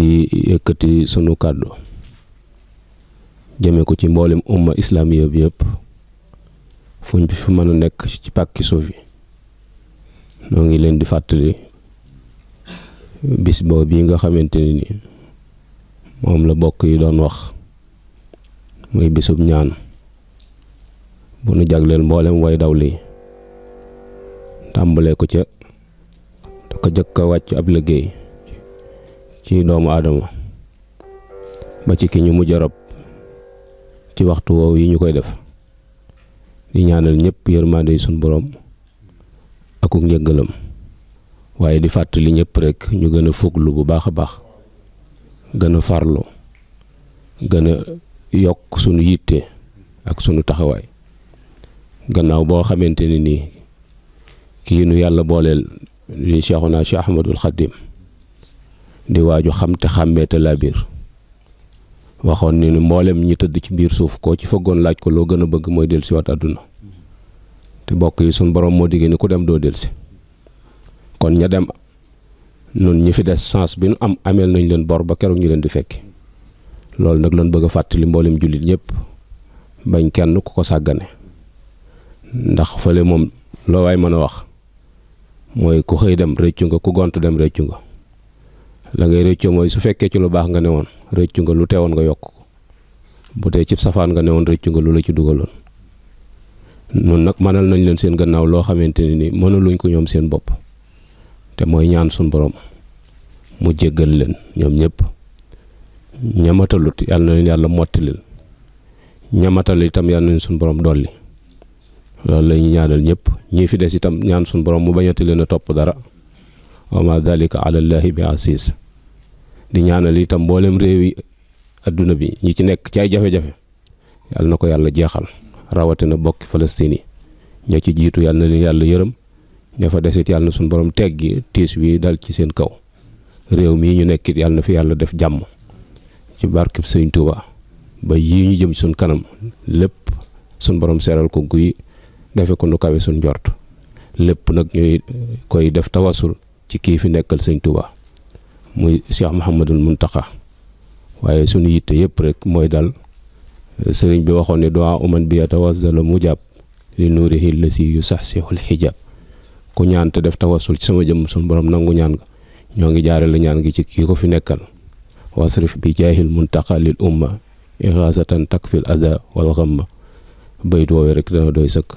ngi yëkkati sunu kàddu jëme ko ci mboolem umma islamiya bi yëpp fuñ fi mën a nekk ci pàkki suuf yi noo ngi leen di fàttali bis boobu bii nga xamante ni moom la bokk yi doon wax muy bisub ñaan bu nu jagleel mboolem way dawli tàmbalee ko ca ko jëkk a wàcc ab liggéey ci doomu aadama ba ci ki ñu mujj a rob ci waxtu woowu yi ñu koy def di ñaanal ñëpp yërmande yi suñ borom akuk njëggalam waaye di fàttali ñëpp rek ñu gën a fuglu bu baax a baax gën a farlu gën a yokk sunu yitte ak sunu taxawaay gannaaw boo xamante ni nii kii nu yàlla booleel li Cheikhuna Cheikh Ahmadul Khadim di waaju xam te xàmmee te laa biir waxoon ni mboolem ñi tëdd ci biir suuf koo ci fëggoon laaj ko loo gën a bëgg mooy dellusiwaat àdduna te bokk yi suñ borom moo diggee ni ku dem doo dellusi kon ña dem nun ñi fi des sens bi nu am ameel nañ leen bor ba keroog ñu leen di fekki loolu nag lan bëgg a fàttali mboolem jullit ñëpp bañ kenn ku ko sàggane ndax fële moom loo waay mën a wax mooy ku xëy dem rëccu nga ku gont dem rëccu nga la ngay rëccoo mooy su fekkee ci lu baax nga ne woon rëccu nga lu teewoon nga yokk ko bu dee ci safaan nga ne woon rëccu nga lu la ci dugaloon nun nag mënal nañ leen seen gannaaw loo xamante ni mënaluñ ko ñoom seen bopp te mooy ñaan suñ borom mu jéggal leen ñoom ñëpp ñamatalut yàlla na leen yàlla mottalil ñamatal itam yàlla nañ suñ borom dolli loolu la ñuy ñaanal ñëpp ñi fi des itam ñaan suñ borom mu bañati leen a topp dara wa ma dalika ala llahi bi asis di ñaanal itam mboolem réew yi adduna bi ñi ci nekk ci ay jafe-jafe yàlla na ko yàlla jeexal rawatina bokki Palestine yi ña ci jiitu yàlla na leen yàlla yërëm ña fa desit yàlla na suñ borom teggi tiis wi dal ci seen kaw réew mii ñu nekkit yàlla na fi yàlla def jàmm ci barkeb Sëñ Tuuba ba yii ñu jëm ci suñ kanam lépp suñ borom seeral ko guy defe ko nu kawe suñ njort lépp nag ñuy koy def tawasul ci kii fi nekkal Sëñ Tuuba muy Cheikh Mouhamadul Muntaxa waaye sunu yitte yëpp rek mooy dal sëriñ bi waxoon ne du'a uman bi yatawassal mujab li nuurihi lasi yusaxsihul xijab ku ñaan te def tawasul ci sama jëm suñ borom nangu ñaan nga ñoo ngi jaarale ñaan gi ci kii ko fi nekkal wasrif bi jaahil muntaqa lil umma ixaasatan takfil ada wal xamma bayit woowee rek dana doy sëkk